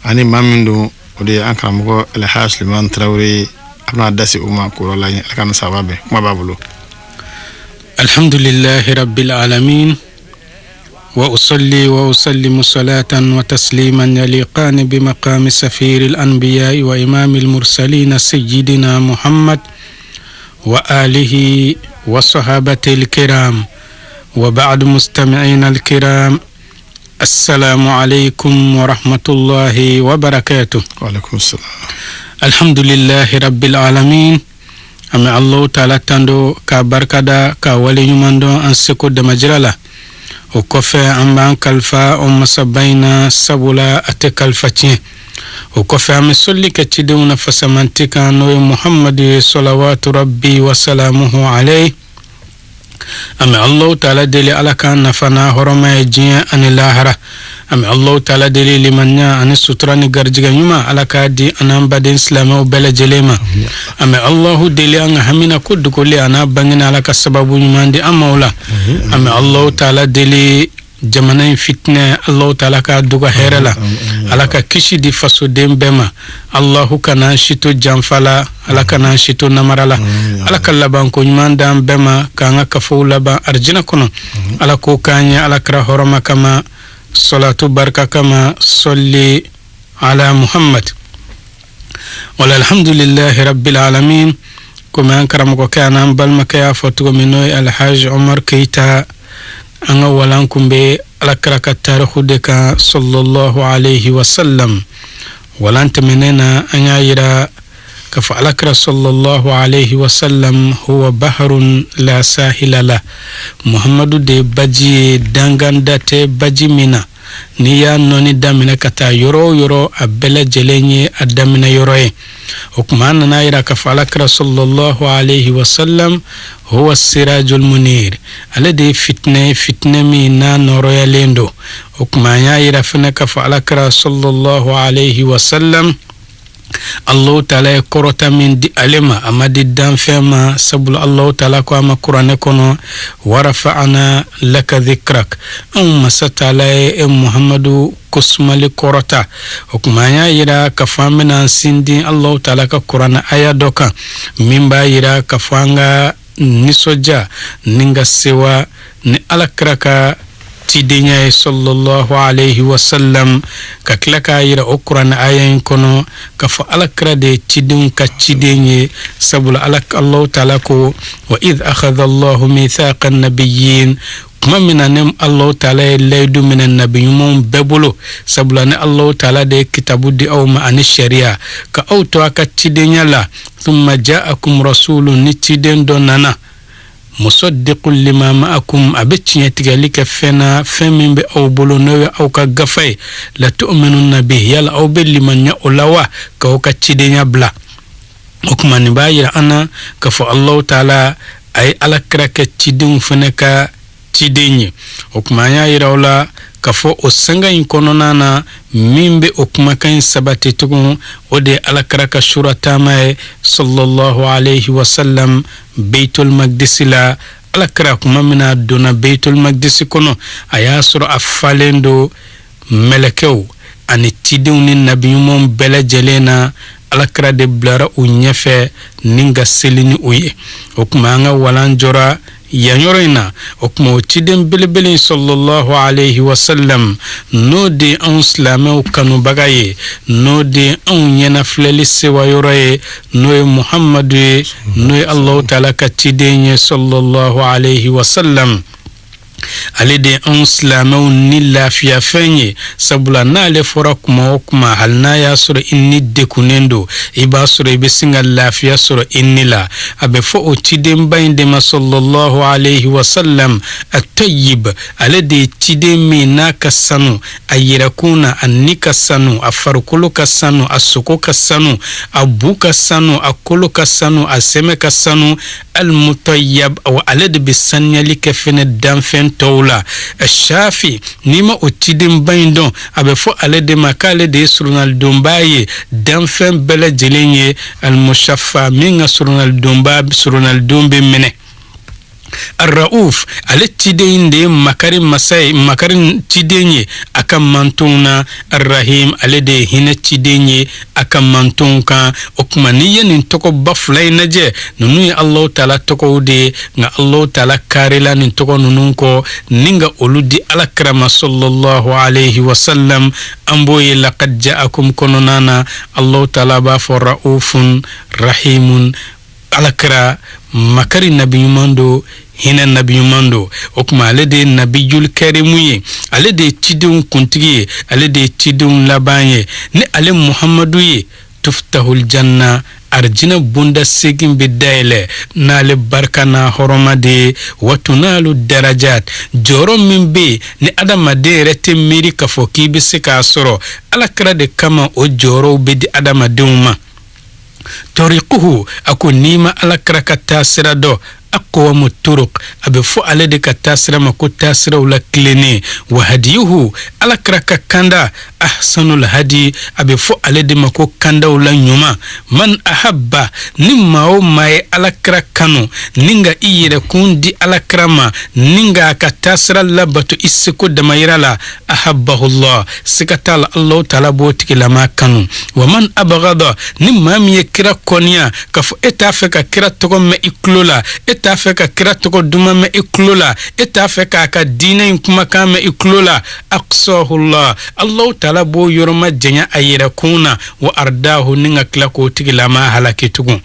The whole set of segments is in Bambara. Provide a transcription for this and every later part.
Ani maa min don, o de ye an karamɔgɔ Alhaji Suleiman Tarawele ye. A bɛna da se o ma k'o yɔrɔ la ɲɛ. Ala k'an saba bɛn. Kuma b'a bolo. الحمد لله رب العالمين، وأصلي وأسلم صلاة وتسليما يليقان بمقام سفير الأنبياء وإمام المرسلين سيدنا محمد وآله وصحابته الكرام. وبعد، مستمعين الكرام، السلام عليكم ورحمة الله وبركاته. وعليكم السلام. الحمد لله رب العالمين. An bɛ Allahu Taala tando k'a barikada, k'a waleɲuman dɔn an seko damajira la. O kɔfɛ, an b'an kalifa o masaba in na, sabula a tɛ kalifa tiɲɛ. O kɔfɛ, an bɛ sɔli kɛ cidenw na fasamanti kan, n'o ye Muhamadu ye, صلوات ربي وسلامه عليه. An bɛ Allahu Taala deli, Ala k'an nafa n'a hɔrɔma ye diɲɛ ani lahara. An bɛ Allahu Taala deli, limaniya ani sutura ni garijɛgɛ ɲuman, Ala k'a di an n'an baden silamɛw bɛɛ lajɛlen ma. An bɛ Allahu deli, an ka hamina ko dogolen a n'a bangena, Ala ka sababu ɲuman di an ma o la. An bɛ Allahu Taala deli, jamana in fitinɛ, Allahu Taala k'a dogo hɛrɛ la. Ala ka kisi di fasoden bɛɛ ma. Allahu kana an si to janfa la, Ala kana an si to namara la. Ala ka labanko ɲuman d'an bɛɛ ma, k'an ka kafow laban arijinɛ kɔnɔ. Ala k'o k'an ye Ala kira hɔrɔma kama, salatu barika kama, صل على محمد. Wala alhamdulillahi rabbil alamin. Komi an karamɔgɔkɛ an'an balimakɛ y'a fɔ cogo min, n'o ye Alhaji Omar Keita, an ka walan kun bɛ Alakira ka tariku de kan, صلى الله عليه وسلم. Walan tɛmɛnen na, an y'a yira k'a fɔ Alakira صلى الله عليه وسلم هو بحر لا ساحل له. Muhamadu de ye baji ye, danganda tɛ baji min na. N'i y'a nɔni daminɛ ka taa yɔrɔ o yɔrɔ, a bɛɛ lajɛlen ye a daminɛ yɔrɔ ye. O tuma, an nana yira k'a fɔ Alakira صلى الله عليه وسلم هو السراج المنير, ale de ye fitinɛ ye, fitinɛ min n'a nɔrɔyalen don. O tuma, an y'a yira fana k'a fɔ Alakira صلى الله عليه وسلم, Allahu Taala ye kɔrɔta min di ale ma, a ma di danfɛn ma, sabula Allahu Taala ko a ma Kuranɛ kɔnɔ: ورفعنا لك ذكرك. Anw masa Taala ye e Muhamadu kosumali kɔrɔta. O tuma, an y'a yira k'a fɔ an bɛna an sinsin Allahu Taala ka Kuranɛ aya dɔ kan min b'a yira k'a fɔ an ka nisɔndiya ni ka sewa ni Ala kira ka cidenya ye, صلى الله عليه وسلم, ka tila k'a yira o Kuranɛ aya in kɔnɔ k'a fɔ Ala kira de ye cidenw ka ciden ye, sabula Ala Allahu Taala ko: وإذ أخذ الله ميثاق النبيين. Tuma min na ne Allahu Taala ye layidu minɛ nabi ɲumanw bɛɛ bolo, sabula ne Allahu Taala de ye kitabu di aw ma ani sariya, ka aw to a ka cidenya la. ثم جاءكم رسول, ni ciden dɔ nana, مصدق لما معكم, a bɛ tiɲɛ tigɛli kɛ fɛn na, fɛn min bɛ aw bolo, n'o ye aw ka gafe ye, لتؤمنن به, yala aw bɛ limaniya o la wa, k'aw ka cidenya bila? O tuma, nin b'a yira an na k'a fɔ Allahu Taala a ye Ala kira kɛ cidenw fana ka ciden ye. O tuma, an y'a yira aw la k'a fɔ o sanga in kɔnɔna na, min bɛ o kumakan in sabati tugun, o de ye Ala kira ka sura taama ye, صلى الله عليه وسلم, Beitul Magdisi la. Ala kira, kuma min na a donna Beitul Magdisi kɔnɔ, a y'a sɔrɔ a falen don mɛlɛkɛw ani cidenw ni nabi ɲumanw bɛɛ lajɛlen na. Alakira de bilara u ɲɛfɛ ni ka seli ni o ye. O tuma, an ka walan jɔra yan yɔrɔ in na. O tuma, o ciden belebele, صلى الله عليه وسلم, n'o de ye anw silamɛw kanubaga ye, n'o de ye anw ɲɛnafilɛli sewa yɔrɔ ye, n'o ye Muhamadu ye, n'o ye Alahu Taala ka ciden ye, صلى الله عليه وسلم, ale de ye anw silamɛw ni lafiya fɛn ye, sabula n'ale fɔra kuma o kuma, hali n'a y'a sɔrɔ i ni dekunnen don, i b'a sɔrɔ i bɛ sin ka lafiya sɔrɔ i ni la. A bɛ fɔ o cidenba in de ma, صلى الله عليه وسلم, الطيب. Ale de ye ciden min n'a ka sanu a yɛrɛkun na, a ni ka sanu, a farikolo ka sanu, a sogo ka sanu, a bu ka sanu, a kolo ka sanu, a sɛmɛ ka sanu, المطيب. Wa ale de bɛ saniyali kɛ fɛnɛ danfɛn tɔw la, الشافي. N'i ma o cidenba in dɔn, a bɛ fɔ ale de ma k'ale de ye surunalidonba ye danfɛn bɛɛ lajɛlen ye, المشفى, min ka surunalidonba surunalidon bɛ minɛ. Arrauf ale ciden de ye makari masa ye, makari ciden ye a ka mantonw na. Arrahim ale de ye hinɛ ciden ye a ka mantonw kan. O tuma n'i ye nin tɔgɔba fila in lajɛ, ninnu ye Alahu taala tɔgɔw de ye, nka Alahu taala karila nin tɔgɔ ninnu kɔ ni ka olu di ala kira ma sallallahu alayhi wa sallam. An b'o ye laqad ja'akum kɔnɔna na, Alahu taala b'a fɔ raufun rahimun, ala kira makari nabi ɲuman don, hinɛ nabi ɲuman don. O tuma ale de ye nabijul karimu ye, ale de ye cidenw kuntigi ye, ale de ye cidenw laban ye. Ni ale Muhamadu ye, tuftahul janna, arijinɛ bonda segin bɛ dayɛlɛ n'ale barika n'a hɔrɔma de ye. Wa tunalu darajat, jɔyɔrɔ min bɛ yen ni adamaden yɛrɛ tɛ miiri k'a fɔ k'i bɛ se k'a sɔrɔ, ala kira de kama o jɔyɔrɔw bɛ di adamadenw ma. Tariquhu, a ko n'i ma ala kira ka taasira dɔn, aqwamu turuq, a bɛ fɔ ale de ka taasira ma ko taasiraw la tilennen. Wa hadiyuhu, ala kira ka kanda, ahsanul hadi, a bɛ fɔ ale de ma ko kandaw la ɲuman. Man ahabba, ni maa o maa ye ala kira kanu ni ka i yɛrɛkun di ala kira ma ni k'a ka taasira labato i seko damayira la, ahabbahullah, siga t'a la Alahu taala b'o tigilama kanu. Wa man abghada, ni maa min ye kira kɔniya k'a fɔ e t'a fɛ ka kira tɔgɔ mɛn i tulo la, e t'a fɛ ka kira tɔgɔ duman mɛn i tulo la, e t'a fɛ k'a ka diinɛ in kumakan mɛn i tulo la, aqsahullah, Alahu taala b'o yɔrɔ majanya a yɛrɛkun na, wa ardahu, ni ka tila k'o tigilama halaki tugun.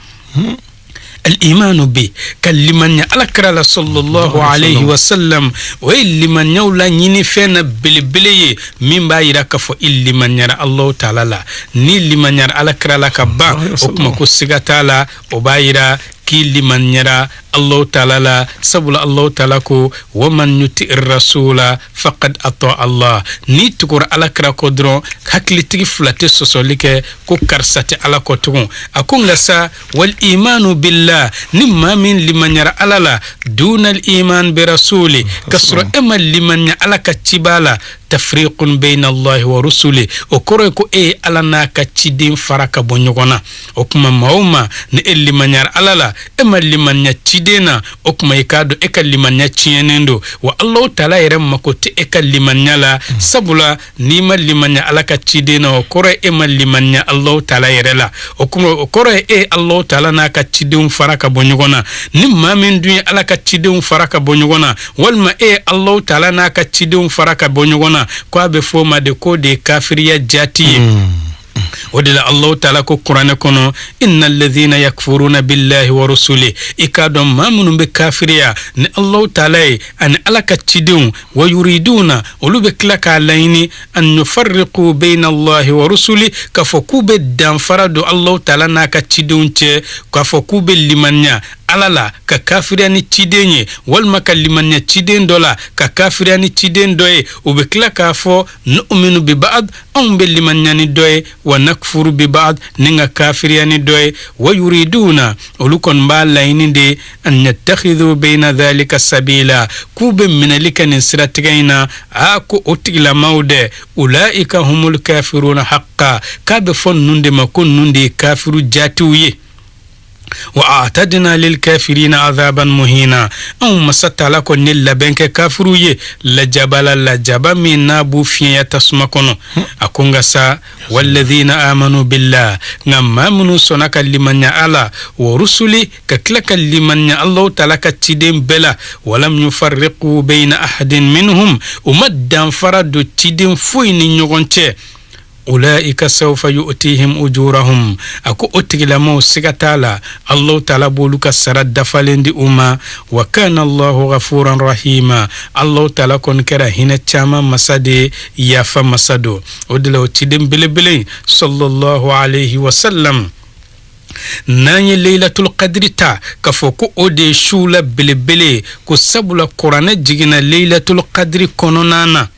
Al-imanu bi, ka limaniya ala kira la sallallahu alayhi wa sallam, o ye limaniyaw la ɲini fɛn na belebele ye min b'a yira k'a fɔ i limaniyara Alahu taala la. Ni limaniyara ala kira la ka ban, o tuma ko siga t'a la, o b'a yira k'i limaniyara Alahu taala la. Sabula Alahu taala ko wa man yuti rasula faqad ata Allah. N'i tugura ala kira kɔ dɔrɔn, hakilitigi fila tɛ sɔsɔli kɛ ko karisa tɛ ala kɔ tugun. A ko nka sa wal imanu billah, ni maa min limaniyara ala la, dunal iman bi rasuli, ka sɔrɔ e ma limaniya ala ka ciba la, tafriqun bayna Allahi wa rusuli, o kɔrɔ ye ko e ye ala n'a ka ciden fara ka bɔ ɲɔgɔn na. O tuma maa o maa ni e limaniyara ala la, e ma limaniya ciden na, o tuma i k'a dɔn e ka limaniya tiɲɛnen don. Wa Alahu taala yɛrɛ mako tɛ e ka limaniya la, sabula n'i ma limaniya ala ka ciden na, o kɔrɔ ye e ma limaniya Alahu taala yɛrɛ la. O kɔrɔ ye e ye Alahu taala n'a ka cidenw fara ka bɔ ɲɔgɔn na. Ni maa min dun ye ala ka cidenw fara ka bɔ ɲɔgɔn na, walima e ye Alahu taala n'a ka cidenw fara ka bɔ ɲɔgɔn na, ko a bɛ fɔ o ma de k'o de ye kafiriya jaati ye. O de la Alahu taala ko kuranɛ kɔnɔ, inna alladhina yakfuruna billahi wa rusuli, i k'a dɔn maa minnu bɛ kafiriya ni Alahu taala ye ani ala ka cidenw, wa yuriduna, olu bɛ tila k'a laɲini an yufarriqu bayna Allahi wa rusuli, k'a fɔ k'u bɛ danfara don Alahu taala n'a ka cidenw cɛ, k'a fɔ k'u bɛ limaniya ala la ka kafiriya ni ciden ye, walima ka limaniya ciden dɔ la ka kafiriya ni ciden dɔ ye. U bɛ tila k'a fɔ nu'minu bi ba'd, anw bɛ limaniya ni dɔ ye, wa nakfuru bi ba'd, ni ka kafiriya ni dɔ ye. Wa yuriduna, olu kɔni b'a laɲini de an yattakhidhu bayna dhalika sabila, k'u bɛ minɛli kɛ nin siratigɛ in na. A ko o tigilamaw dɛ, ulaika humul kafiruna haqqa, k'a bɛ fɔ ninnu de ma ko ninnu de ye kafiru jaatiw ye. Wa a'tadna lil kafirina azaban muhina, anw masa taala kɔni ye labɛn kɛ kafiru ye lajaba la, lajaba min n'a b'u fiɲɛya tasuma kɔnɔ. A ko nka sa walladhina amanu billah, nka maa minnu sɔnna ka limaniya ala wa rusuli, ka tila ka limaniya Alahu taala ka ciden bɛɛ la, walam yufarriqu bayna ahadin minhum, u ma danfara don ciden foyi ni ɲɔgɔn cɛ, ulaika sawfa yu'tihim ujurahum, a ko o tigilamaw siga t'a la Alahu taala b'olu ka sara dafalen di u ma. Wa kana Allahu ghafuran rahima, Alahu taala kɔni kɛra hinɛ caman masa de ye, yafa masa don. O de la o ciden belebele sallallahu alayhi wa sallam, n'an ye Laylatul Qadri ta k'a fɔ ko o de ye su la belebele, ko sabula kuranɛ jiginna Laylatul Qadri kɔnɔna na,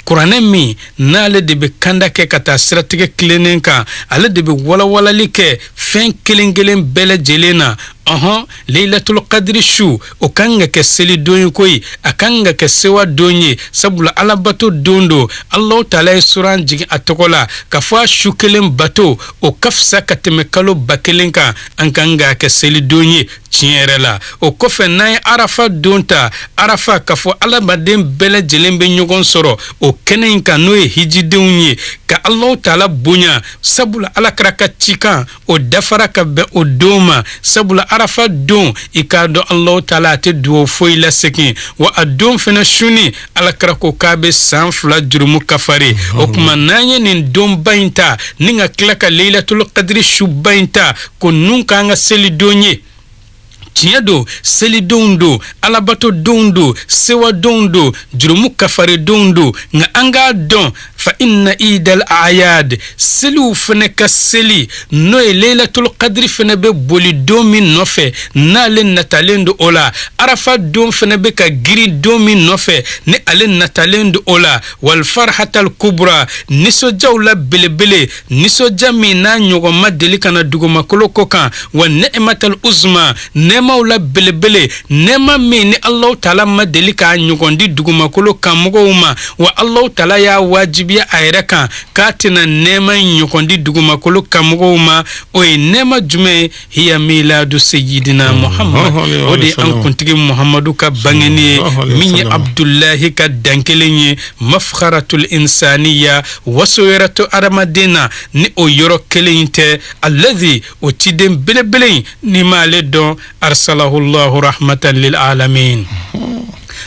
kuranɛ min n'ale de bɛ kanda kɛ ka taa siratigɛ tilennen kan, ale de bɛ walawalali kɛ fɛn kelen kelen bɛɛ lajɛlen na. Ɔhɔn, Leilatul Qadri su, o kan ka kɛ seli don ye koyi, a kan ka kɛ sewa don ye, sabula alabato don don. Alahu Taala ye suran jigin a tɔgɔ la k'a fɔ a su kelen bato, o ka fisa ka tɛmɛ kalo 1000 kan. An kan k'a kɛ seli don ye tiɲɛ yɛrɛ la. O kɔfɛ, n'an ye Arafa don ta, Arafa, k'a fɔ adamaden bɛɛ lajɛlen bɛ ɲɔgɔn sɔrɔ o kɛnɛ in kan, n'o ye hijidenw ye, ka Alahu Taala bonya, sabula Alakira ka cikan, o dafara ka bɛn o don ma, sabula Arafa don, i k'a dɔn Alahu Taala a tɛ dugawu foyi lasegin wa. A don fɛnɛ suni, Alakira ko k'a bɛ san 2 jurumu kafari. O tuma, n'an ye nin donba in ta ni ka tila ka Leilatul Qadri suba in ta ko nun k'an ka seli don ye, tiɲɛ don, selidenw don, alabato donw don, sewadenw don, jurumu kafaridenw don. Nka an k'a dɔn, fa inna idal ayad, seliw fɛnɛ ka seli, n'o ye Leilatul Qadri fɛnɛ bɛ boli don min nɔfɛ, n'ale natalen don o la, Arafa don fɛnɛ bɛ ka girin don min nɔfɛ, ni ale natalen don o la, wal farhatal kubra, nisɔndiyaw la belebele, nisɔndiya min n'a ɲɔgɔn ma deli ka na dugumakolo kɔ kan, wa ni'matal uzma, nɛɛmaw la belebele, nɛɛma min ni Alahu Taala ma deli k'a ɲɔgɔn di dugumakolo kan mɔgɔw ma, wa Alahu Taala y'a wajibiya a yɛrɛ kan k'a tɛna nɛɛma in ɲɔgɔn di dugumakolo kan mɔgɔw ma. O ye nɛɛma jumɛn ye? Hiya miladu sayyidina Muhammad, o de ye an kuntigi Muhammadu ka bangeni ye, min ye Abdulahi ka dan kelen ye, mafkharatul insaniya, waso yɛrɛ to adamaden na ni o yɔrɔ kelen in tɛ, alladhi, o ciden belebele in, ni m'ale dɔn, arsalahullahu rahmatan lil alamin,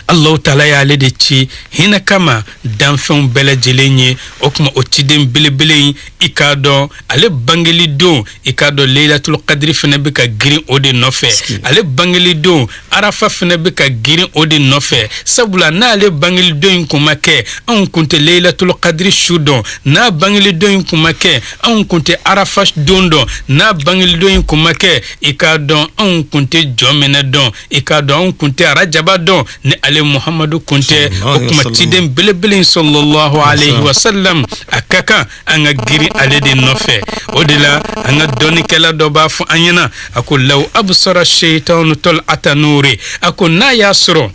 Allahu Taala y'ale de ci hinɛ kama danfɛnw bɛɛ lajɛlen ye. O tuma, o ciden belebele in, i k'a dɔn ale bangeli don, i k'a dɔn Leilatul Qadri fɛnɛ bɛ ka girin o de nɔfɛ, ale bangeli don, Arafa fɛnɛ bɛ ka girin o de nɔfɛ, sabula n'ale bangeli don in kun ma kɛ, anw kun tɛ Leilatul Qadri su dɔn. N'a bangeli don in kun ma kɛ, anw kun tɛ Arafa don dɔn. N'a bangeli don in kun ma kɛ, i k'a dɔn anw kun tɛ jɔ minɛ dɔn, i k'a dɔn anw kun tɛ arajaba dɔn ni ale Muhamadu kun tɛ. O tuma, ciden belebele sallallahu alaihi wasallam, a ka kan an ka girin ale de nɔfɛ. O de la, an ka dɔnnikɛla dɔ b'a fɔ an ɲɛna, a ko: law absara shaytanu tal'ata nuri, a ko n'a y'a sɔrɔ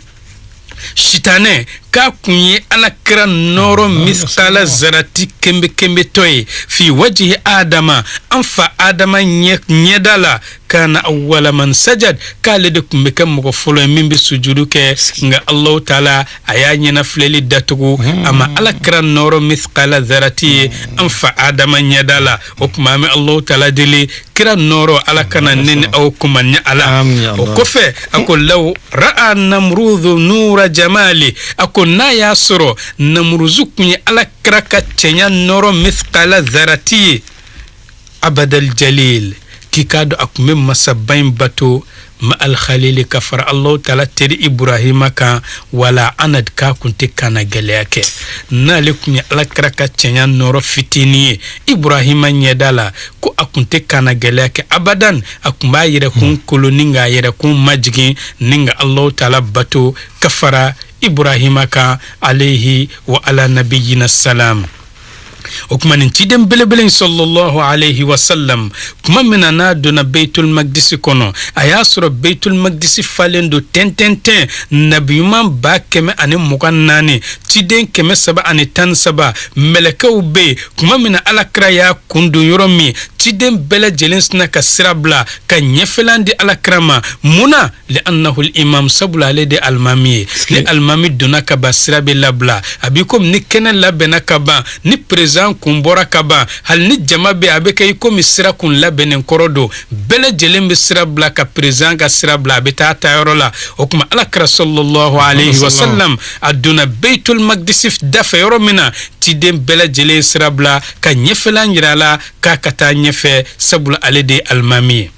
sitanɛ k'a kun ye Ala kira nɔɔrɔ miskala zarati kembe kembetɔ ye, fi wajihi Adama, an fa Adama ɲɛda la, kana awwala man sajad, k'ale de tun bɛ kɛ mɔgɔ fɔlɔ ye min bɛ sujudu kɛ. Nka Alahu Taala a y'a ɲɛna filɛli datugu, a ma Ala kira nɔɔrɔ miskala zarati ye an fa Adama ɲɛda la. O tuma, an bɛ Alahu Taala deli, kira nɔɔrɔ, Ala kana ne ni aw kuma ɲɛ ala. O kɔfɛ, a ko: law ra'a namrudu nura jamali, a ko n'a y'a sɔrɔ Namuruzu kun ye Ala kira ka cɛɲa nɔɔrɔ miskala zarati ye, abadal jalil, k'i k'a dɔn a tun bɛ masaba in bato, ma alkhalili, ka fara Allahu Taala teri Iburahima kan, wala anad, k'a kun tɛ kana gɛlɛya kɛ. N'ale kun ye Ala kira ka cɛɲa nɔɔrɔ fitinin ye Iburahima ɲɛda la, ko a kun tɛ kana gɛlɛya kɛ abadan, a kun b'a yɛrɛkun kolo ni k'a yɛrɛkun majigin ni ka Allahu Taala bato ka fara Iburahima kan, alayhi wa ala nabiyina salam. O tuma, nin ciden belebele sallallahu alaihi wasallam, kuma min na n'a donna Beitul Magdisi kɔnɔ, a y'a sɔrɔ Beitul Magdisi falen don tɛntɛntɛn, nabiɲuman 124,000, ciden 313, mɛlɛkɛw bɛ yen. Kuma min na Alakira y'a kun don yɔrɔ min, ciden bɛɛ lajɛlen sina ka sira bila ka ɲɛfɛlan di Alakira ma. Mun na? Li'annahu imam, sabula ale de alimami ye. Ni alimami donna ka ban, sira bɛ labila. A b'i komi ni kɛnɛ labɛnna ka ban, ni président kun bɔra ka ban, hali ni jama bɛ, a bɛ kɛ i komi sira kun labɛnnen kɔrɔ don, bɛɛ lajɛlen bɛ sira bila ka président ka sira bila, a bɛ taa taayɔrɔ la. O tuma, Alakira sallallahu alayhi wa sallam, a donna Beitul Magdisi dafɛ yɔrɔ min na, ciden bɛɛ lajɛlen sira bila ka ɲɛfɛlan yira a la k'a ka taa ɲɛfɛ, sabula ale de ye alimami ye.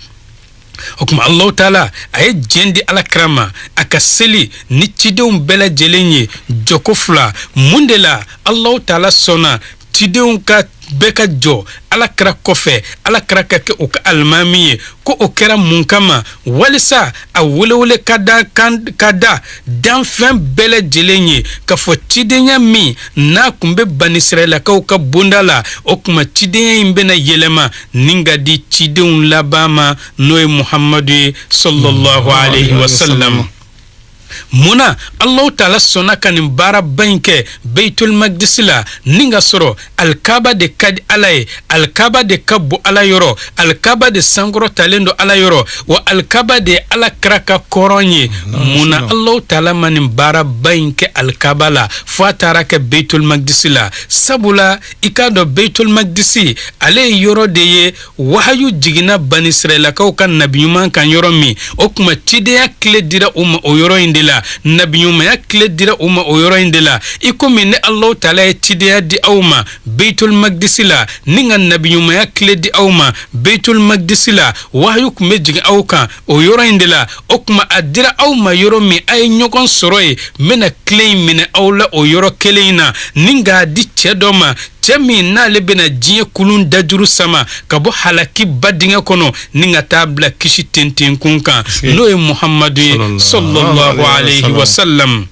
O tuma, Alahu Taala a ye diɲɛ di Alakira ma a ka seli ni cidenw bɛɛ lajɛlen ye jɔko fila. Mun de la Alahu Taala sɔnna cidenw ka bɛɛ ka jɔ Ala kira kɔfɛ, Ala kira ka kɛ o ka alimami ye. Ko o kɛra mun kama? Walisa a welewele ka da ka da danfɛn bɛɛ lajɛlen ye k'a fɔ cidenya min n'a kun bɛ banisirayilakaw ka bonda la, o tuma cidenya in bɛna yɛlɛma ni ka di cidenw laban ma, n'o ye Muhamadu ye sallallahu alayhi wa sallam. Mun na Alahu taala sɔnna ka nin baaraba in kɛ Beitul Magdisi la, ni ka sɔrɔ alikaba de ka di Ala ye, alikaba de ka bon Ala yɔrɔ, alikaba de sankɔrɔtalen don Ala yɔrɔ, wa alikaba de ye Ala kira ka kɔrɔn ye? Mun na Alahu taala ma nin baaraba in kɛ alikaba la fo a taara kɛ Beitul Magdisi la? Sabula i k'a dɔn Beitul Magdisi ale ye yɔrɔ de ye wahayu jiginna banisirayilakaw ka nabiɲuman kan yɔrɔ min, o tuma cidenya kile dira u ma o yɔrɔ in de la, nabiɲumanya kile dira u ma o yɔrɔ in de la. I komi ne Alahu taala ye cidenya di aw ma Beitul Magdisi la, ni ka nabiɲumanya kile di aw ma Beitul Magdisi la, wahayu tun bɛ jigin aw kan o yɔrɔ in de la. O tuma a dira aw ma yɔrɔ min, a ye ɲɔgɔn sɔrɔ yen, n bɛna kile in minɛ aw la o yɔrɔ kelen in na, ni k'a di cɛ dɔ ma, cɛ min n'ale bɛna diɲɛ kulun dajuru sama ka bɔ halaki ba dingɛ kɔnɔ ni ka taa bila kisi tentenkun kan, n'o ye Muhamadu ye sallallahu alayhi wa sallam.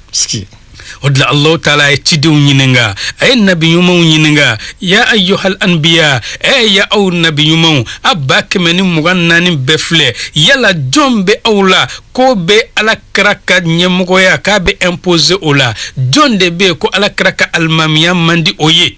O de la Alahu taala ye cidenw ɲininka, a ye nabi ɲumanw ɲininka: ya ayyuhal anbiya, ɛ ya aw nabi ɲumanw, a 124 bɛɛ filɛ, yala jɔn bɛ aw la ko bɛ Ala kira ka ɲɛmɔgɔya k'a bɛ imposer o la? Jɔn de bɛ yen ko Ala kira ka alimamiya man di o ye?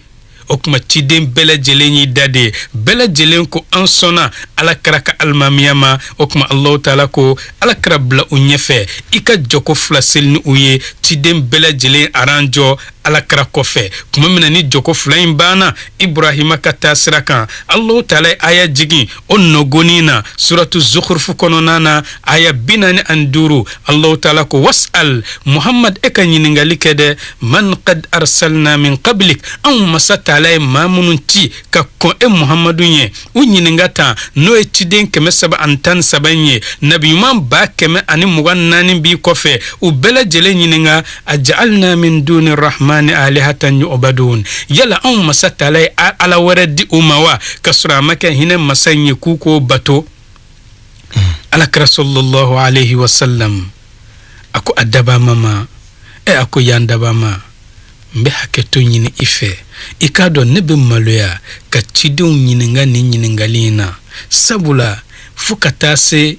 O tuma ciden bɛɛ lajɛlen y'i da de, bɛɛ lajɛlen ko an sɔnna Ala kira ka alimamiya ma. O tuma Alahu taala ko Ala kira bila u ɲɛfɛ, i ka jɔko fila seli ni u ye. Ciden bɛɛ lajɛlen aran jɔ Ala kira kɔfɛ. Tuma min na ni jɔko fila in banna, Iburahima ka taa sira kan, Alahu taala ye aya jigin o nɔgɔnin na, suratu Zukhrufu kɔnɔna na, aya 45. Alahu taala ko: wasal Muhammad, e ka ɲininkali kɛ dɛ, man qad arsalna min qablik, anw masa taala ye maa minnu ci ka kɔn e Muhammadu ɲɛ, u ɲininka tan, n'o ye ciden 313 in ye, nabi ɲuman 124 b'i kɔfɛ, u bɛɛ lajɛlen ɲininka: aja'alna min duni rahmani alihatan yu'badun, yala anw masa taala ye ala wɛrɛ di u ma wa, ka sɔrɔ a ma kɛ hinɛ masa in ye k'u k'o bato? Ala kira sallallahu alayhi wa sallam a ko a dabama ma, ɛ a ko yan dabama, n bɛ hakɛto ɲini i fɛ, i k'a dɔn ne bɛ maloya ka cidenw ɲininka nin ɲininkali in na, sabula fo ka taa se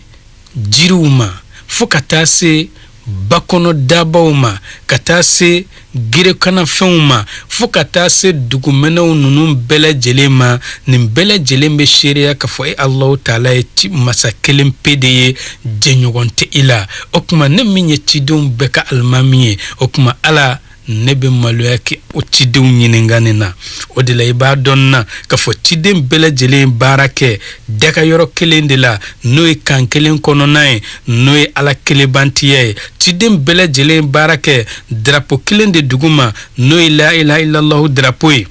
jiriw ma, fo ka taa se bakɔnɔ dabaw ma, ka taa se gerekanafɛnw ma, fo ka taa se dugumɛnɛw ninnu bɛɛ lajɛlen ma, nin bɛɛ lajɛlen bɛ seereya k'a fɔ e Alahu taala ye ci masa kelen pe de ye, jɛɲɔgɔn tɛ i la. O tuma ne min ye cidenw bɛɛ ka alimami ye, o tuma Ala, ne bɛ maloya kɛ o cidenw ɲininka nin na. O de la i b'a dɔn na k'a fɔ ciden bɛɛ lajɛlen baara kɛ daga yɔrɔ kelen de la, n'o ye kan kelen kɔnɔna ye, n'o ye Ala kelenbantiya ye. Ciden bɛɛ lajɛlen baara kɛ darapo kelen de duguma, n'o ye la ilaha illallahu darapo ye.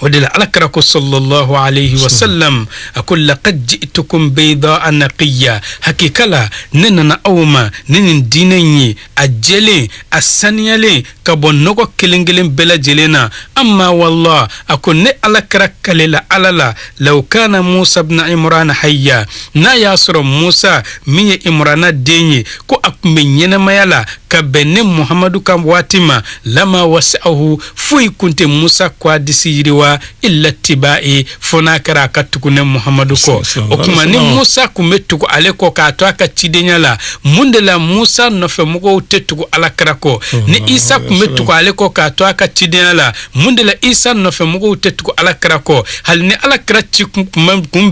O de la Ala kira ko sallallahu alayhi wa sallam, a ko: laqad ji'tukum baydaa naqiya, hakika la ne nana aw ma ni nin diinɛ in ye, a jɛlen, a saniyalen ka bɔ nɔgɔ kelen kelen bɛɛ lajɛlen na. Amma wallah, a ko ne Ala kira kale la Ala la, law kana Musa ibn Imran hayya, n'a y'a sɔrɔ Musa min ye Imrana den ye, ko a tun bɛ ɲɛnamaya la ka bɛn ne Muhamadu ka waati ma, lama wasi'ahu, foyi kun tɛ Musa ko a disi yiriwa, illa tiba'i, fo n'a kɛra a ka tugu ne Muhamadu kɔ. O tuma ni Musa kun bɛ tugu ale kɔ k'a to a ka cidenya la, mun de la Musa nɔfɛ mɔgɔw tɛ tugu Ala kira kɔ? Ni Isa kun bɛ tugu ale kɔ k'a to a ka cidenya la, mun de la Isa nɔfɛ mɔgɔw tɛ tugu Ala kira kɔ? Hali ni Ala kira ci kun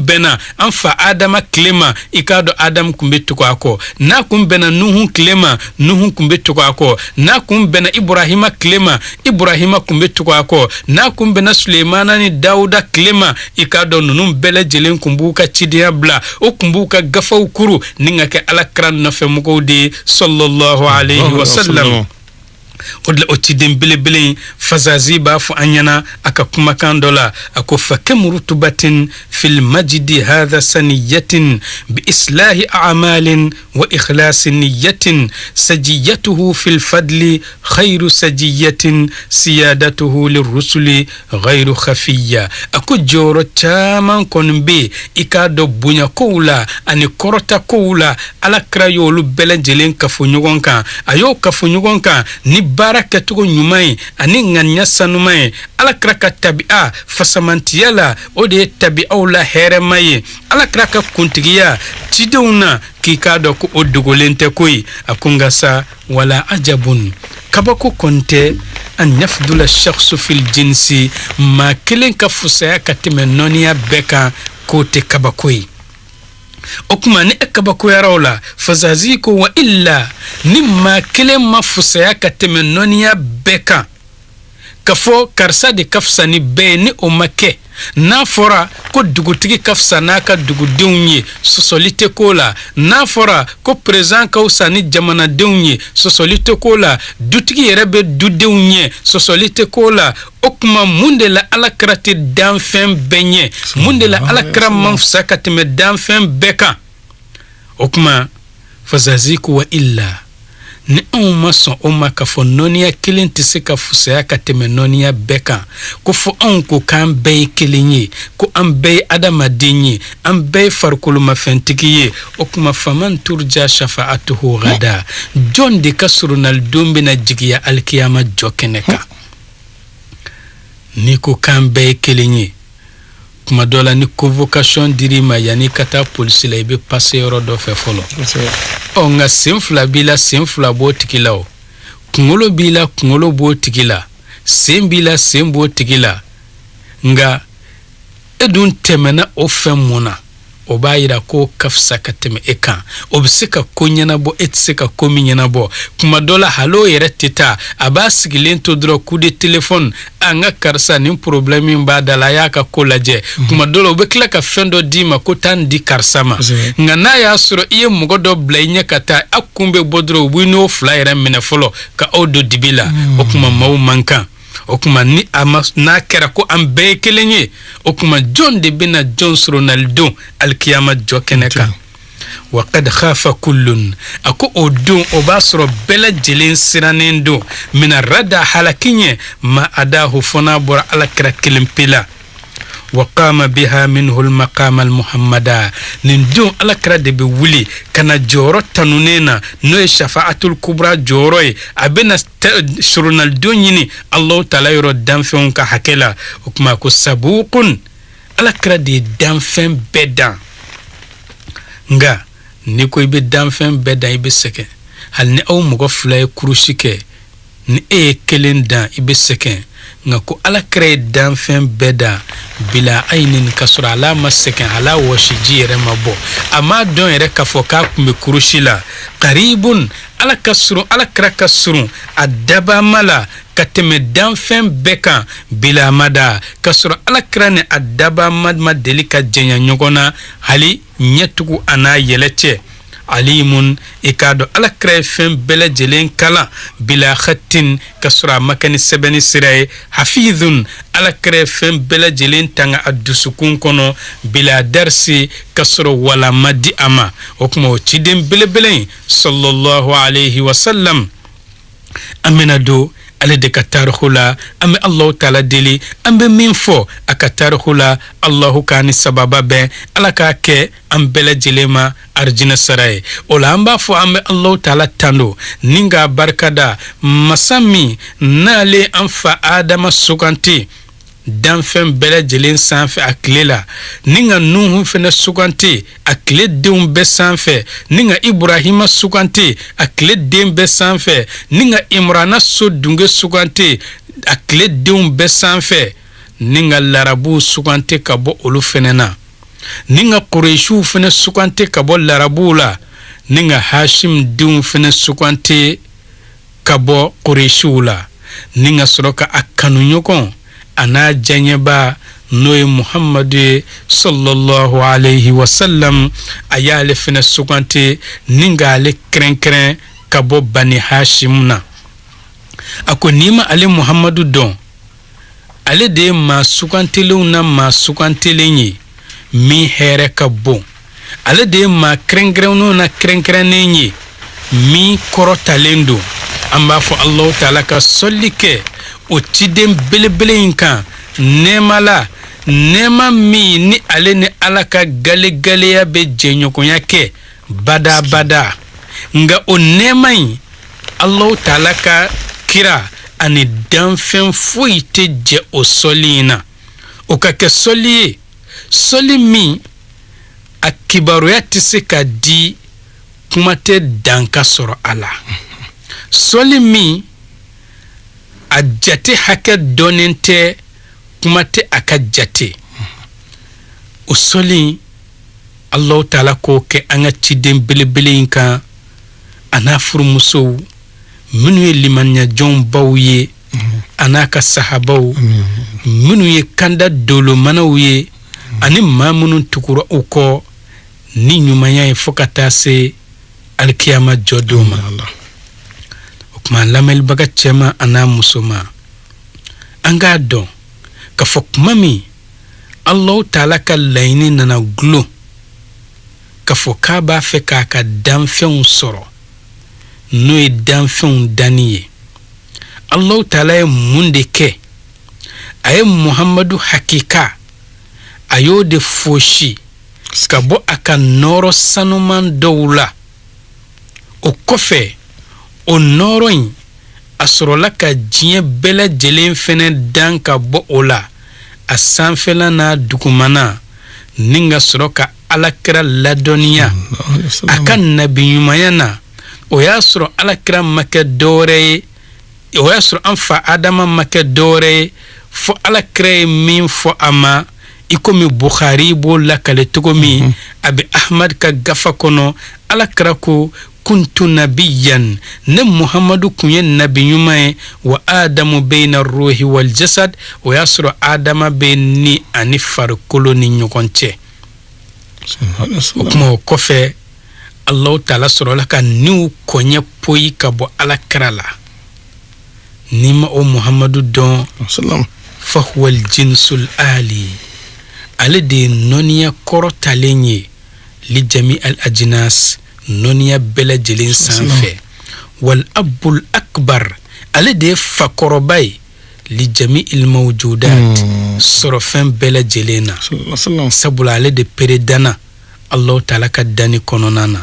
bɛnna an fa Adama tile ma, i k'a dɔn Adamu kun bɛ tugu a kɔ. N'a kun bɛnna Nuhu tile ma, Nuhu kun bɛ tugu a kɔ. N'a kun bɛnna Iburahima tile ma, Iburahima kun bɛ tugu a kɔ. N'a kun bɛnna Sulemana ni Dawuda tile ma, i k'a dɔn ninnu bɛɛ lajɛlen kun b'u ka cidenya bila, o kun b'u ka gafaw kuru ni ka kɛ Ala kira nɔfɛ mɔgɔw de ye sallallahu alayhi wa sallam. O de la o ciden belebele in Fazazi b'a fɔ an ɲɛna a ka kumakan dɔ la, a ko fakam rutubatin fil majidi hadha saniyatin bi islahi a'malin wa ikhlasi niyatin sajiyatuhu fil fadli khayru sajiyatin siyadatuhu lirrusuli ghayru khafiya. A ko jɔyɔrɔ caman kɔni bɛ yen, i k'a dɔn bonya kow la ani kɔrɔta kow la, Ala kira y'olu bɛɛ lajɛlen kafo ɲɔgɔn kan. A y'o kafo ɲɔgɔn kan ni baara kɛcogo ɲuman ye ani ŋaniya sanuman ye. Ala kira ka tabi'a fasamantiya la, o de ye tabi'aw la hɛrɛma ye. Ala kira ka kuntigiya cidenw na, k'i k'a dɔn ko o dogolen tɛ koyi. A ko nka sa, wala ajabun, kabako kɔni tɛ, an yafdula shakhsu fil jinsi, maa kelen ka fusaya ka tɛmɛ nɔniya bɛɛ kan, k'o tɛ kabako ye. O tuma ni e kabakoyara o la, Fazazi ko wa illa, ni maa kelen ma fusaya ka tɛmɛ nɔniya bɛɛ kan, k'a fɔ karisa de ka fisa ni bɛɛ ye, ni o ma kɛ, n'a fɔra ko dugutigi ka fisa n'a ka dugudenw ye, sɔsɔli tɛ k'o la. N'a fɔra ko président ka fisa ni jamanadenw ye, sɔsɔli tɛ k'o la. Dutigi yɛrɛ bɛ dudenw ɲɛ, sɔsɔli tɛ k'o la. O tuma mun de la Ala kira tɛ danfɛn bɛɛ ɲɛ? Mun de la Ala kira man fisa ka tɛmɛ danfɛn bɛɛ kan? O tuma Fazazi ko wa illa, ni anw ma sɔn o ma k'a fɔ nɔniya kelen tɛ se ka fusaya ka tɛmɛ nɔniya bɛɛ kan, ko fo anw ko k'an bɛɛ ye kelen ye, ko an bɛɛ ye adamaden ye, an bɛɛ ye farikolomafɛntigi ye, o tuma faman turja shafa'atuhu gada, jɔn de ka surunalidon bɛna jigiya alikiyama jɔ kɛnɛ kan? N'i ko k'an bɛɛ ye kelen ye, tuma dɔ la ni convocation dir'i ma, yanni ka taa polisi la, i bɛ passer yɔrɔ dɔ fɛ fɔlɔ. Ɔ nka sen fila b'i la, sen fila b'o tigi la, o kunkolo b'i la, kunkolo b'o tigi la, sen b'i la, sen b'o tigi la. Nka e dun tɛmɛna o fɛn mun na? O b'a yira k'o ka fisa ka tɛmɛ e kan, o bɛ se ka ko ɲɛnabɔ, e tɛ se ka ko min ɲɛnabɔ. Kuma dɔ la hali o yɛrɛ tɛ taa, a b'a sigilen to dɔrɔn, coup de téléphone, a n ka karisa nin problème min b'a da la, a y'a ka ko lajɛ. Kuma dɔ la u bɛ tila ka fɛn dɔ d'i ma ko taa nin di karisa ma. Nka n'a y'a sɔrɔ i ye mɔgɔ dɔ bila i ɲɛ ka taa, a kun bɛ bɔ dɔrɔn, u b'i n'o fila yɛrɛ minɛ fɔlɔ ka aw don dibi la. O tuma maaw man kan. O tuma ni a ma, n'a kɛra ko an bɛɛ ye kelen ye, o tuma jɔn de bɛna jɔn sɔrɔ nalidon alikiyama jɔ kɛnɛ kan? Wa kad khafa kullun, a ko o don o b'a sɔrɔ bɛɛ lajɛlen sirannen don mina rada, halaki ɲɛ, ma adahu, fo n'a bɔra Ala kira kelen pe la. Wa qama biha minhu almaqama almuhammada, nin don Ala kira de bɛ wuli ka na jɔyɔrɔ tanunen na, n'o ye shafa'atul kubra jɔyɔrɔ ye. A bɛna surunalidon ɲini Alahu taala yɔrɔ danfɛnw ka hakɛ la. O tuma ko sabuqun, Ala kira de ye danfɛn bɛɛ dan. Nka n'i ko i bɛ danfɛn bɛɛ dan, i bɛ sɛgɛn. Hali ni aw mɔgɔ fila ye kurusi kɛ, ni e ye kelen dan, i bɛ sɛgɛn. Nka ko Ala kira ye danfɛn bɛɛ dan bila ayinin, ka sɔrɔ ala ma sɛgɛn, ala wɔsiji yɛrɛ ma bɔ, a m'a dɔn yɛrɛ k'a fɔ k'a tun bɛ kurusi la. Karibun, Ala ka surun, Ala kira ka surun a dabama la ka tɛmɛ danfɛn bɛɛ kan bila mada, ka sɔrɔ Ala kira ni a dabama ma deli ka janya ɲɔgɔn na, hali ɲɛtugu a n'a yɛlɛ cɛ. Alimun, i k'a dɔn Ala kira ye fɛn bɛɛ lajɛlen kalan bila khatin, ka sɔrɔ a ma kɛ ni sɛbɛnni sira ye. Hafizun, Ala kira ye fɛn bɛɛ lajɛlen tanga a dusukun kɔnɔ bila darisi, ka sɔrɔ wala ma di a ma. O tuma o ciden belebele in sallallahu alayhi wa sallam, an bɛna don ale de ka tariku la. An bɛ Alahu taala deli, an bɛ min fɔ a ka tariku la, Alahu k'a ni sababa bɛn, Ala k'a kɛ an bɛɛ lajɛlen ma arijinɛ sara ye. O la an b'a fɔ an bɛ Alahu taala tando ni k'a barikada, masa min n'ale an fa Adama suganti danfɛn bɛɛ lajɛlen sanfɛ a tile la, ni ka Nuhu fɛnɛ suganti a tile denw bɛɛ sanfɛ, ni ka Iburahima suganti a tile den bɛɛ sanfɛ, ni ka Imurana so dunge suganti a tile denw bɛɛ sanfɛ, ni ka larabuw suganti ka bɔ olu fɛnɛ na, ni ka Kuresiw fɛnɛ suganti ka bɔ larabuw la, ni ka Hashim denw fɛnɛ suganti ka bɔ Kuresiw la, ni ka sɔrɔ ka a kanuɲɔgɔn a n'a diyaɲɛba, n'o ye Muhamadu ye sallallahu alayhi wa sallam, a y'ale fɛnɛ suganti ni k'ale kɛrɛnkɛrɛn ka bɔ Bani Hashim na. A ko n'i ma ale Muhamadu dɔn, ale de ye maa sugantilenw na maa sugantelen ye min hɛrɛ ka bon, ale de ye maa kɛrɛnkɛrɛnnenw na kɛrɛnkɛrɛnnen ye min kɔrɔtalen don. An b'a fɔ Alahu taala ka sɔli kɛ o ciden belebele in kan nɛɛma la, nɛɛma min ni ale ni Ala ka galegaleya bɛ jɛɲɔgɔnya kɛ badabada. Nka o nɛɛma in, Alahu taala ka kira ani danfɛn foyi tɛ jɛ o sɔli in na. O ka kɛ sɔli ye, sɔli min a kibaruya tɛ se ka di, kuma tɛ dan ka sɔrɔ a la, sɔli min a jate hakɛ dɔnnen tɛ, kuma tɛ a ka jate. O sɔli, Alahu taala k'o kɛ an ka ciden belebele in kan, a n'a furumusow minnu ye limaniyajɔnw baw ye, a n'a ka sahabaw minnu ye kanda dolomanaw ye, ani maa minnu tugura u kɔ ni ɲumanya ye fo ka taa se alikiyama jɔdon ma. O tuma, lamɛnnibaga cɛman a n'a musoman, an k'a dɔn k'a fɔ kuma min Alahu taala ka laɲini nana gulon k'a fɔ k'a b'a fɛ k'a ka danfɛnw sɔrɔ, n'o ye danfɛnw danni ye, Alahu taala ye mun de kɛ? A ye Muhamadu hakika, a y'o de fosi ka bɔ a ka nɔɔrɔ sanuman dɔw la. O kɔfɛ, o nɔɔrɔ in, a sɔrɔla ka diɲɛ bɛɛ lajɛlen fɛnɛ dan ka bɔ o la, a sanfɛla n'a dugumana, ni ka sɔrɔ ka Alakira ladɔnniya a ka nabiɲumanya na. O y'a sɔrɔ Alakira ma kɛ dɔwɛrɛ ye, o y'a sɔrɔ an fa Adama ma kɛ dɔwɛrɛ ye fo Alakira ye min fɔ a ma, i komi Bukhari b'o lakale cogo min, a bɛ Ahmad ka gafa kɔnɔ. Alakira ko: kuntu nabiyan, ne Muhamadu kun ye nabi ɲuman ye, wa Adamu beyna ruhi wal jasad. O y'a sɔrɔ Adama bɛ ni ani farikolo ni ɲɔgɔn cɛ. O kuma o kɔfɛ, Alahu taala sɔrɔla ka niw kɔɲɛ poyi ka bɔ Alakira la. N'i ma o Muhamadu dɔn, fahuwa jinsul ali, ale de ye nɔniya kɔrɔtalen ye li jami al ajinas, nɔniya bɛɛ lajɛlen sanfɛ, wal abul akbar, ale de ye fakɔrɔba ye li jami il mawjudat, sɔrɔfɛn bɛɛ lajɛlen na, sabula ale de pere danna Alahu taala ka danni kɔnɔna na.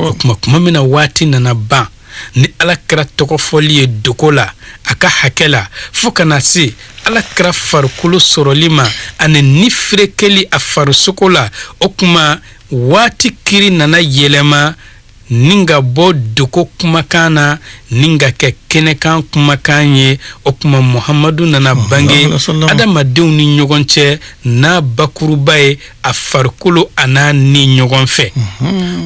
O tuma, kuma min na waati nana ban ni Alakira tɔgɔ fɔli ye dogo la a ka hakɛ la, fo ka na se Alakira farikolo sɔrɔli ma ani ni ferekeli a farisogo la, o tuma waati kiri nana yɛlɛma ni ka bɔ dogo kumakan na ni ka kɛ kɛnɛkan kumakan ye. O tuma Muhamadu nana bange adamadenw ni ɲɔgɔn cɛ n'a bakuruba ye, a farikolo a n'a ni ɲɔgɔn fɛ.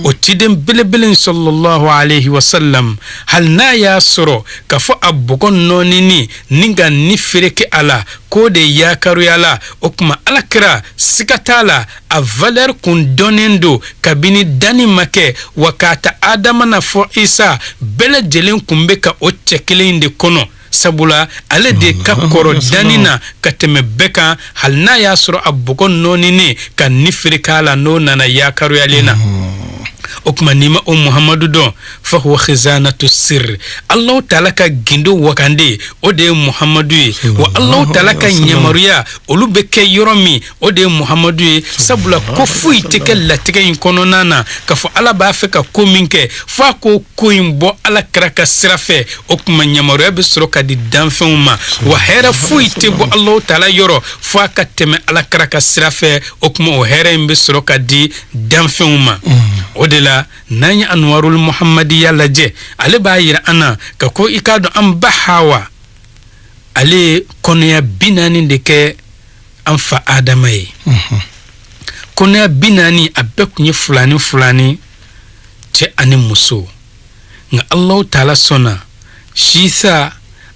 O ciden belebele sallallahu alaihi wasallam, hali n'a y'a sɔrɔ k'a fɔ a bɔgɔ nɔɔnini ni ka ni fereke a la, k'o de yakaruya la, o tuma Alakira, siga t'a la, a valeur kun dɔnnen don kabini danni ma kɛ. Wa k'a ta Adama na fɔ Isa, bɛɛ lajɛlen kun bɛ ka o cɛ kelen in de kɔnɔ, sabula ale de ka kɔrɔ danni na ka tɛmɛ bɛɛ kan, hali n'a y'a sɔrɔ a bɔgɔ nɔɔninen ka ni feere k'a la, n'o nana yakaruyalen na. O tuma n'i ma o Muhamadu dɔn, fa huwa khizanatu sir, Alahu taala ka gindo wakande, o de ye Muhamadu ye. Wa Alahu taala ka ɲamaruya olu bɛ kɛ yɔrɔ min, o de ye Muhamadu ye, sabula ko foyi tɛ kɛ latigɛ in kɔnɔna na k'a fɔ Ala b'a fɛ ka ko min kɛ fo a k'o ko in bɔ Ala kira ka sira fɛ. O tuma ɲamaruya bɛ sɔrɔ ka di danfɛnw ma. Wa hɛrɛ foyi tɛ bɔ Alahu taala yɔrɔ fo a ka tɛmɛ Ala kira ka sira fɛ. O tuma o hɛrɛ in bɛ sɔrɔ ka di danfɛnw ma. O de la, n'an ye Anwarul Muhammadiya lajɛ, ale b'a yira an na ka ko i k'a dɔn an ba Hawa, ale ye kɔnɔya 40 de kɛ an fa Adama ye. Kɔnɔya 40, a bɛɛ kun ye filani filani, cɛ ani muso. Nka Alahu taala sɔnna, Sisa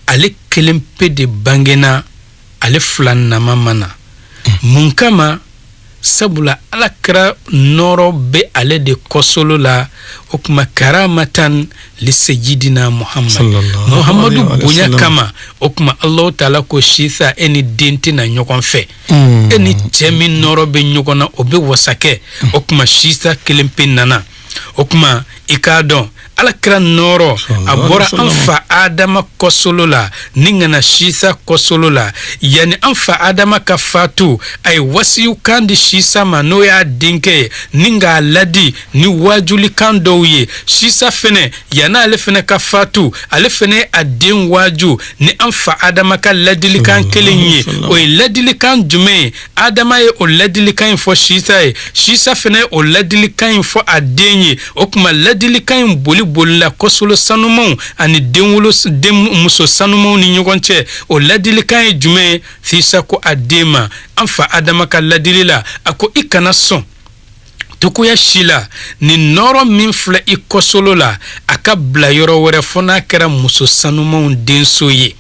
ale kelen pe de bangena, ale filanama ma na. Mun kama? Sabula ala kira nɔɔrɔ bɛ ale de kɔsolo la. O tuma karamatan li sejidina Muhammad, Muhammadu bonya kama. O tuma Alahu taala ko sisa e ni den tɛna ɲɔgɔn fɛ, e ni cɛ min nɔɔrɔ bɛ ɲɔgɔn na o bɛ wasakɛ. O tuma sisa kelen pe nana. O tuma i k'a dɔn ala kira nɔɔrɔ a bɔra an fa Adama kɔsolo la ni ka na sisa kɔsolo la. Yanni an fa Adama ka fatu, a ye wasiyukan di sisa ma, n'o y'a denkɛ ye, ni k'a ladi ni wajulikan dɔw ye. Sisa fɛnɛ, yanni ale fɛnɛ ka fatu, ale fɛnɛ a den waaju ni an fa Adama ka ladilikan kelen ye. O ye ladilikan jumɛn ye? Adama ye o ladilikan in fɔ sisa ye, sisa fɛnɛ ye o ladilikan in fɔ a den ye. O tuma ladilikan in boli bolila kɔsolo sanumanw ani denwolo den muso sanumanw ni ɲɔgɔn cɛ. O ladilikan ye jumɛn ye? Sisa ko a den ma, an fa Adama ka ladili la, a ko i kana sɔn togoya si la nin nɔɔrɔ min filɛ i kɔsolo la, a ka bila yɔrɔ wɛrɛ fo n'a kɛra muso sanumanw denso ye.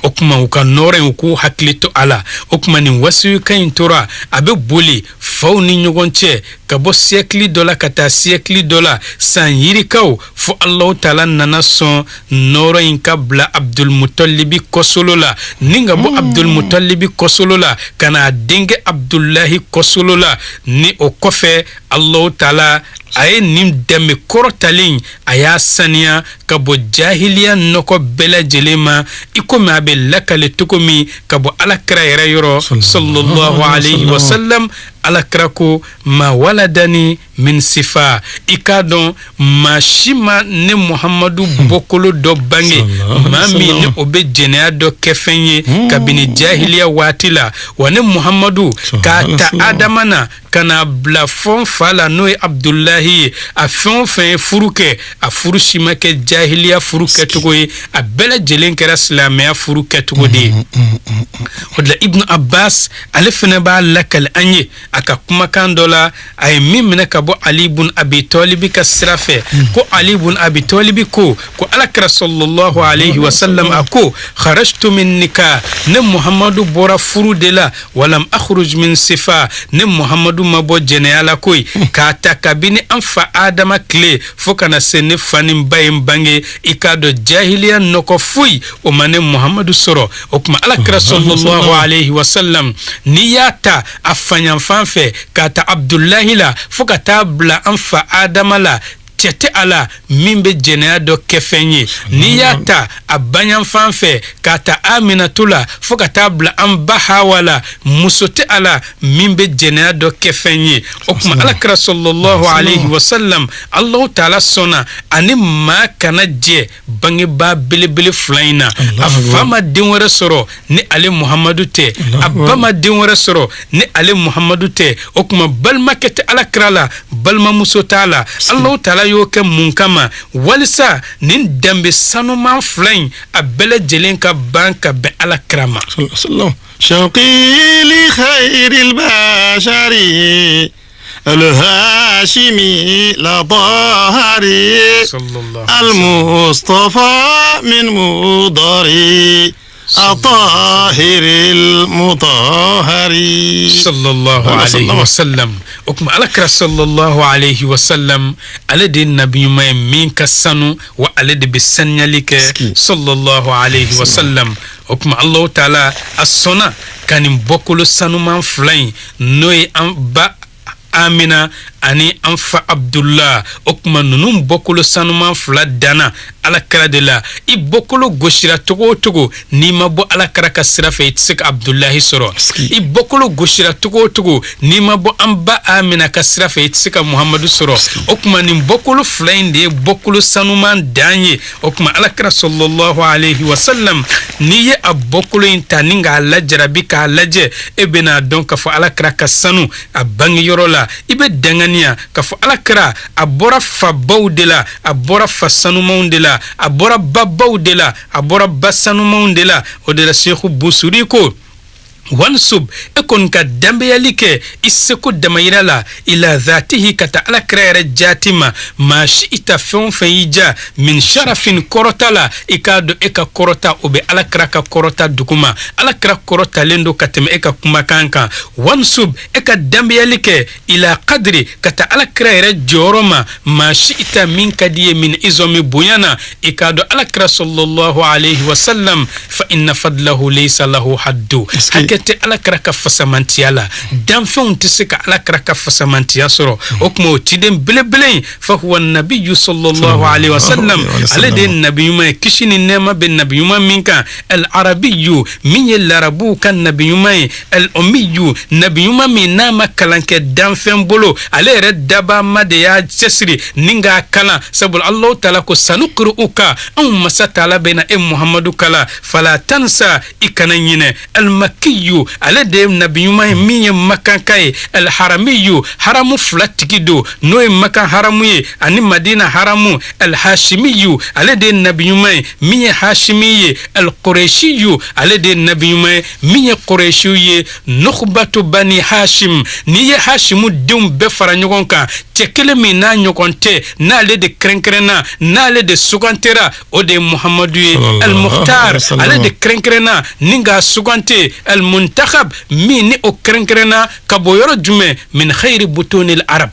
O tuma u ka nɔɔrɔ in, u k'u hakili to a la. O tuma nin wasiyukan in tora a bɛ boli faw ni ɲɔgɔn cɛ, ka bɔ siècle dɔ la ka taa siècle dɔ la, san yirikaw, fo Alahu taala nana sɔn nɔɔrɔ in ka bila Abdulmutalibi kɔsolo la, ni ka bɔ Abdulmutalibi kɔsolo la ka na a denkɛ Abdulahi kɔsolo la. Ni o kɔfɛ, Alahu taala a ye nin dɛmɛ kɔrɔtalen, a y'a saniya ka bɔ jahiliya nɔgɔ bɛɛ lajɛlen ma, i komi a bɛ lakale cogo min ka bɔ ala kira yɛrɛ yɔrɔ, sallallahu alayhi wa sallam. Ala kira ko ma waladani min sifa, i k'a dɔn maa si ma ne Muhamadu bɔkolo dɔ bange, maa min ni o bɛ jɛnɛya dɔ kɛ fɛn ye kabini jahiliya waati la. Wa ne Muhamadu, k'a ta Adama na ka na bila fɔn fa la, n'o ye Abudulayi ye, a fɛn o fɛn ye furu kɛ, a furu si ma kɛ jahiliya furu kɛcogo ye, a bɛɛ lajɛlen kɛra silamɛya furu kɛcogo de ye. O de la, Ibnu Abbas ale fɛnɛ b'a lakali an ye a ka kumakan dɔ la, a ye min minɛ ka bɔ Ali bun Abi Tɔlibi ka sira fɛ, ko Ali bun Abi Tɔlibi ko alakira sallallahu alayhi wa sallam a ko kharajtu min nikah, ne Muhammadu bɔra furu de la, walam akhruj min sifa, ne Muhammadu ma bɔ jɛnɛya la koyi. K'a ta kabini an fa Adama tile fo ka na se ne fa ni ba ye n bange, i k'a dɔn jahiliya nɔgɔ foyi o ma ne Muhammadu sɔrɔ. O tuma alakira sallallahu alayhi wa sallam, n'i y'a ta a faɲanfan fɛ, k'a ta Abdulahi la fo ka taa bila an fa Adama la, cɛ tɛ a la min bɛ jɛnɛya dɔ kɛ fɛn ye. N'i y'a ta a baɲanfan fɛ, k'a ta Aminatu la fo ka taa bila an ba Hawa la, muso tɛ a la min bɛ jɛnɛya dɔ kɛ fɛn ye. O tuma alakira sallallahu alayhi wa sallam, Alahu taala sɔnna ani maa kana jɛ bangebaa belebele fila in na. A fa ma den wɛrɛ sɔrɔ ni ale Muhamadu tɛ, a ba ma den wɛrɛ sɔrɔ ni ale Muhamadu tɛ. O tuma balimakɛ tɛ alakira la, balimamuso t'a la. Alahu taala y'o kɛ mun kama? Walisa nin danbe sanuman fila in, a bɛɛ lajɛlen ka ban ka bɛn alakira ma. شوقي لخير البشر الهاشمي لطهري المصطفى من مضري الطاهر المطهر. Sallallahu alayhi wa sallam. O tuma alakira sallallahu alayhi wa sallam, ale de ye nabi ɲuman ye min ka sanu, wa ale de bɛ saniyali kɛ, sallallahu alayhi wa sallam. O tuma Alahu taala a sɔnna ka nin bɔkolo sanuman fila in, n'o ye an ba Amina ani an fa Abdullah, o tuma ninnu bɔkolo sanuman fila danna alakira de la. I bɔkolo gosira togo o togo, n'i ma bɔ alakira ka sira fɛ, i tɛ se ka Abdulahi sɔrɔ. I bɔkolo gosira togo o togo, n'i ma bɔ an ba Amina ka sira fɛ, i tɛ se ka Muhamadu sɔrɔ. O tuma nin bɔkolo fila in de ye bɔkolo sanuman dan ye. O tuma alakira sallallahu alayhi wa sallam, n'i ye a bɔkolo in ta ni k'a lajarabi k'a lajɛ, e bɛna dɔn k'a fɔ alakira ka sanu a bangeyɔrɔ la. I bɛ danganiya k'a fɔ alakira a bɔra fabaw de la, a bɔra fa sanumanw de la, a bɔra babaw de la, a bɔra ba sanumanw de la. O de la, Seku Busuri ko Wansub, e kɔni ka danbeyali kɛ i seko damayira la, ila zatihi, ka taa Ala kira yɛrɛ jaati ma, maa si i ta fɛn o fɛn y'i ja min sharafin, kɔrɔta la. I k'a dɔn e ka kɔrɔta, o bɛ Ala kira ka kɔrɔta duguma. Ala kira kɔrɔtalen don ka tɛmɛ e ka kumakan kan. Wansub, e ka danbeyali kɛ ila qadri, ka taa Ala kira yɛrɛ jɔyɔrɔ ma, maa si i ta min ka di ye min izɔmi, bonya na. I k'a dɔn Ala kira sallallahu alayhi wa sallam, fa inna fadlahu laysa lahu haddu, hakɛ tɛ Ala kira ka fasamantiya la, danfɛnw tɛ se ka Ala kira ka fasamantiya sɔrɔ. O tuma o ciden belebele in, fa huwa nabiyyu sallallahu alayhi wa sallam, ale de ye nabi ɲuman ye, kisi ni nɛɛma bɛ nabi ɲuman min kan, al arabiyyu, min ye larabuw ka nabi ɲuman ye, al ummiyu, nabi ɲuman min n'a ma kalan kɛ danfɛn bolo, ale yɛrɛ dabama de y'a cɛsiri ni k'a kalan. Sabula Alahu taala ko sanuqri'uka, anw masa taala bɛ na e Muhamadu kala, fala tansa, i kana ɲinɛ. Al makiyu, ale de ye nabi ɲuman ye min ye makanka ye, al haramiyu, haramu fila tigi don, n'o ye Makan haramu ye ani Madina haramu. Al hashimiyu, ale de ye nabi ɲuman ye min ye hashimi ye. Al qurayshiyu, ale de ye nabi ɲuman ye min ye qurayshiw ye. Nukhbatu bani Hashim, n'i ye Hashimu denw bɛɛ fara ɲɔgɔn kan, cɛ kelen min n'a ɲɔgɔn tɛ, n'ale de kɛrɛnkɛrɛnna, n'ale de sugantera, o de ye Muhamadu ye. Al Mukhtar, ale de kɛrɛnkɛrɛnna ni k'a sugante. Al Muntakhab, min ni o kɛrɛnkɛrɛnna ka bɔ yɔrɔ jumɛn? Min khayri butunil arab.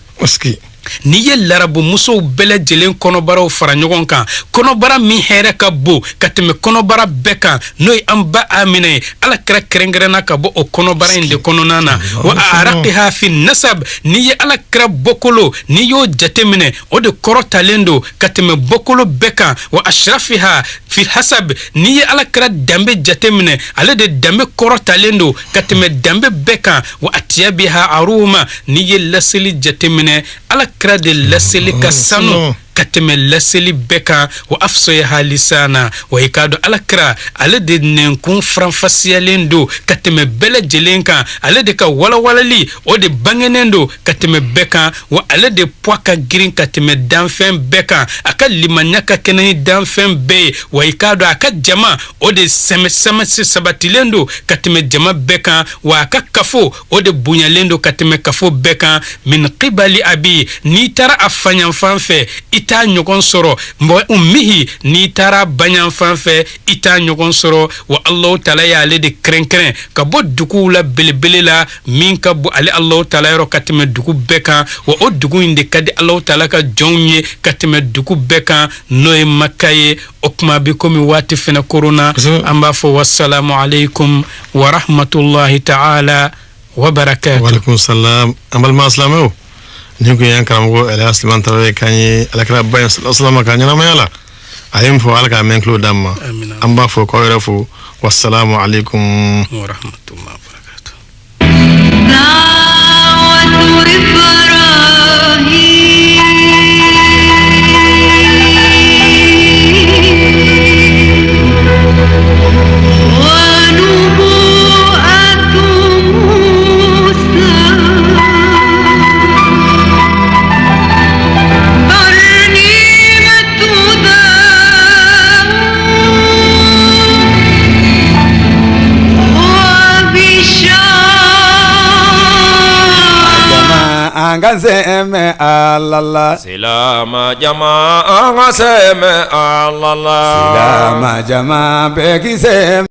N'i ye larabu musow bɛɛ lajɛlen kɔnɔbaraw fara ɲɔgɔn kan, kɔnɔbara min hɛrɛ ka bon ka tɛmɛ kɔnɔbara bɛɛ kan, n'o ye an ba Amina ye, Ala kira kɛrɛnkɛrɛnna ka bɔ o kɔnɔbara in de kɔnɔna na. Wa araqiha fi nasab, n'i ye Ala kira bɔkolo, n'i y'o jateminɛ, o de kɔrɔtalen don ka tɛmɛ bɔkolo bɛɛ kan. Wa ashrafiha fi hasab, n'i ye Ala kira danbe jateminɛ, ale de danbe kɔrɔtalen don ka tɛmɛ danbe bɛɛ kan. Wa atiyabiha aruma, n'i ye laseli jateminɛ, Ala kira de laseli ka sanu ka tɛmɛ laseli bɛɛ kan. Wa afsayaha lisana, wa i k'a dɔn Ala kira, ale de nɛnkun faranfasiyalen don ka tɛmɛ bɛɛ lajɛlen kan, ale de ka walawalali, o de bangenen don ka tɛmɛ bɛɛ kan, wa ale de poids ka girin ka tɛmɛ danfɛn bɛɛ kan, a ka limaniya ka kɛnɛ ni danfɛn bɛɛ ye, wa i k'a dɔn a ka jama, o de sɛmɛ sɛmɛ sabatilen don ka tɛmɛ jama bɛɛ kan, wa a ka kafo, o de bonyalen don ka tɛmɛ kafo bɛɛ kan. Min qibali abi, n'i taara a faɲanfan fɛ, i t'a ɲɔgɔn sɔrɔ. Wa ummihi, n'i taara baɲanfan fɛ, i t'a ɲɔgɔn sɔrɔ. Wa Alahu taala y'ale de kɛrɛnkɛrɛn ka bɔ duguw la belebele la min ka bon ale Alahu taala yɔrɔ ka tɛmɛ dugu bɛɛ kan, wa o dugu in de ka di Alahu taala ka jɔnw ye ka tɛmɛ dugu bɛɛ kan, n'o ye Maka ye. O kuma bɛ komi waati fɛnɛ korona, an b'a fɔ wasalamu aleykum wa rahmatulahi ta'ala wa barakatuh. Walaikum salam. An balima silamɛw, nin kun y'an karamɔgɔ Elhadj Sulemani Tarawele k'an ye alakira ba in salama ka ɲɛnamaya la. A ye min fɔ, Ala k'a mɛn tulo d'an ma. An b'a fɔ k'aw yɛrɛ fo. Wasalamu aleykum wa rahmatullahi wa barakatuh. An ka sɛmɛ Ala la. Silama jama, an ka sɛmɛ Ala la. Silama jama bɛɛ k'i sɛmɛ.